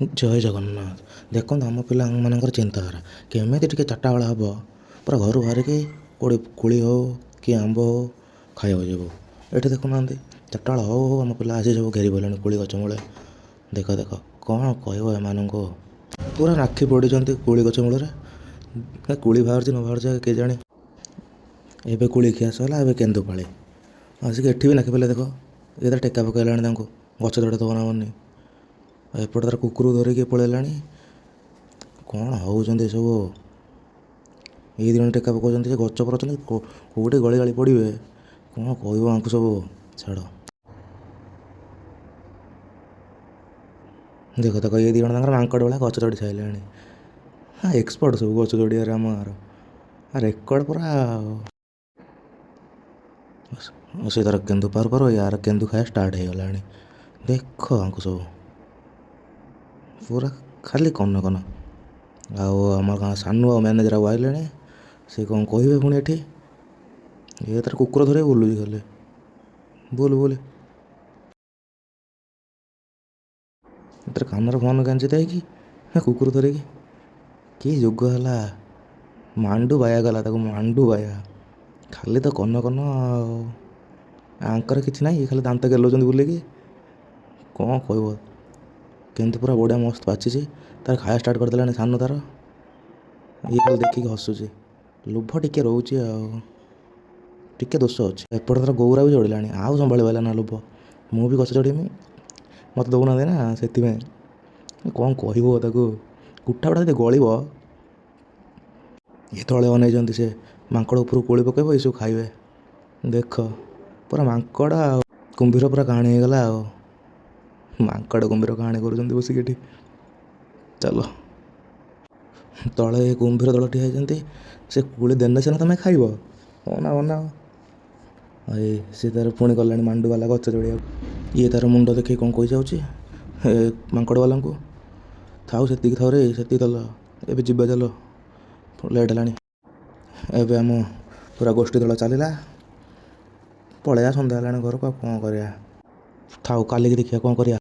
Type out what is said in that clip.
ଜୟ ଜଗନ୍ନାଥ। ଦେଖନ୍ତୁ ଆମ ପିଲାମାନଙ୍କର ଚିନ୍ତାଧାରା କେମିତି ଟିକେ 4ଟା ବେଳ ହେବ, ପୁରା ଘରୁ ବାହାରିକି କେଉଁଠି କୋଳି ହେଉ କି ଆମ୍ବ ହେଉ ଖାଇବାକୁ ଯିବୁ। ଏଠି ଦେଖୁନାହାନ୍ତି, 4ଟା ବେଳ ହଉ ହଉ ଆମ ପିଲା ଆସି ସବୁ ଘେରି ପଡ଼ିଲେଣି କୋଳି ଗଛ ମୂଳେ। ଦେଖ ଦେଖ, କ'ଣ କହିବ ଏମାନଙ୍କୁ, ପୁରା ରାଖି ପଡ଼ିଛନ୍ତି କୋଳି ଗଛ ମୂଳରେ। କୋଳି ବାହାରୁଛି ନ ବାହାରୁଛି କେଜାଣି। ଏବେ କୋଳି ଖିଆ ସରିଲା, ଏବେ କେନ୍ଦୁ ପାଳି ଆସିକି ଏଠି ବି ନାଖି ପଡ଼ିଲେ। ଦେଖ, ଇଏ ତାର ଟେକା ପକାଇଲାଣି ତାଙ୍କୁ, ଗଛ ଚଢ଼େଇ ଦେବ ନା ମନି। ଏପଟେ ତାର କୁକୁର ଧରିକି ପଳେଇଲାଣି। କ'ଣ ହେଉଛନ୍ତି ଏସବୁ? ଏଇ 2 ଜଣ ଟେକା ପକାଉଛନ୍ତି ଯେ ଗଛ ଉପରେ ଅଛନ୍ତି, କେଉଁଠି ଗଳି ଗାଳି ପଡ଼ିବେ। କ'ଣ କହିବ ଆଙ୍କୁ ସବୁ, ଛାଡ଼। ଦେଖ ଦେଖ, ଏ 2 ଜଣ ତାଙ୍କର ମାଙ୍କଡ଼ ଭଳିଆ ଗଛ ଚଢ଼ି ସାରିଲେଣି। ହଁ, ଏକ୍ସପର୍ଟ ସବୁ ଗଛ ଚଢ଼ିବାରେ ଆମ ଗାଁର ରେକର୍ଡ଼ ପୁରା। ସେ ତାର କେନ୍ଦୁ ପାରୁ ପାରୁ ୟାର କେନ୍ଦୁ ଖାଇବା ଷ୍ଟାର୍ଟ ହେଇଗଲାଣି। ଦେଖ ଆଙ୍କୁ ସବୁ ପୁରା ଖାଲି କନ କନ। ଆଉ ଆମ ଗାଁ ସାନୁ ଆଉ ମ୍ୟାନେଜର ଆଉ ଆଇଲେଣି, ସେ କ'ଣ କହିବେ ପୁଣି ଏଠି। ଇଏ ତାର କୁକୁର ଧରି ବୁଲୁଛି ଖାଲି, ବୁଲ ବୁଲ। ତାର କାନରେ ଫୋନ୍ ଗେଞ୍ଜି ଦେଇକି କୁକୁର ଧରିକି କି ଯୁଗ ହେଲା। ମାଣ୍ଡୁ ବାୟା ଗଲା ତାକୁ, ମାଣ୍ଡୁ ବାୟା ଖାଲି ତ କନ କନ। ଆଉ ଆଙ୍କର କିଛି ନାହିଁ, ଇଏ ଖାଲି ଦାନ୍ତ ଗେଲଉଛନ୍ତି ବୁଲିକି। କ'ଣ କହିବ, କିନ୍ତୁ ପୁରା ବଢ଼ିଆ ମସ୍ତ ପାଚିଛି। ତାର ଖାଇବା ଷ୍ଟାର୍ଟ କରିଦେଲାଣି ସାନୁ ତାର। ଇଏ ଖାଲି ଦେଖିକି ହସୁଛି, ଲୋଭ ଟିକେ ରହୁଛି ଆଉ ଟିକେ ଦୋଷ ଅଛି। ଏପଟେ ତାର ଗୌରା ବି ଚଢ଼ିଲାଣି, ଆଉ ସମ୍ଭାଳି ପାରିଲା ନା ଲୋଭ। ମୁଁ ବି ଗଛ ଚଢ଼ିମି, ମୋତେ ଦେଉନାହାନ୍ତି ନା ସେଥିପାଇଁ। କ'ଣ କହିବ ତାକୁ, କୁଟା ଗୁଡ଼ା ଯଦି ଗଳିବ। ଇଏ ତଳେ ଅନେଇଛନ୍ତି, ସେ ମାଙ୍କଡ଼ ଉପରକୁ କୋଳି ପକାଇବ, ଏସବୁ ଖାଇବେ। ଦେଖ ପୁରା ମାଙ୍କଡ଼ ଆଉ କୁମ୍ଭୀର ପୁରା କାହାଣୀ ହେଇଗଲା। ଆଉ ମାଙ୍କଡ଼ କୁମ୍ଭୀର କାହାଣୀ କରୁଛନ୍ତି ବସିକି ଏଠି। ଚାଲ, ତଳେ କୁମ୍ଭୀର ଦଳ ଠିଆ ହେଇଛନ୍ତି। ସେ କୋଳି ଦେନେ ସିନା ତମେ ଖାଇବ। ଅନା ଅନା, ଏଇ ସେ ତାର ପୁଣି ଗଲାଣି ମାଣ୍ଡୁ ବାଲା ଗଛ ଚଢ଼ିବାକୁ। ଇଏ ତାର ମୁଣ୍ଡ ଦେଖେଇ କ'ଣ କହିଯାଉଛି ଏ ମାଙ୍କଡ଼ ବାଲାଙ୍କୁ। ଥାଉ ସେତିକି ଥାଉ ରେ, ସେତିକି ଚାଲ, ଏବେ ଯିବା ଚାଲ, ଲେଟ୍ ହେଲାଣି। ଏବେ ଆମ ପୁରା ଗୋଷ୍ଠୀ ଦଳ ଚାଲିଲା, ପଳେଇବା, ସନ୍ଧ୍ୟା ହେଲାଣି ଘରକୁ, ଆଉ କ'ଣ କରିବା। ଥାଉ, କାଲିକି ଦେଖିବା କ'ଣ କରିବା।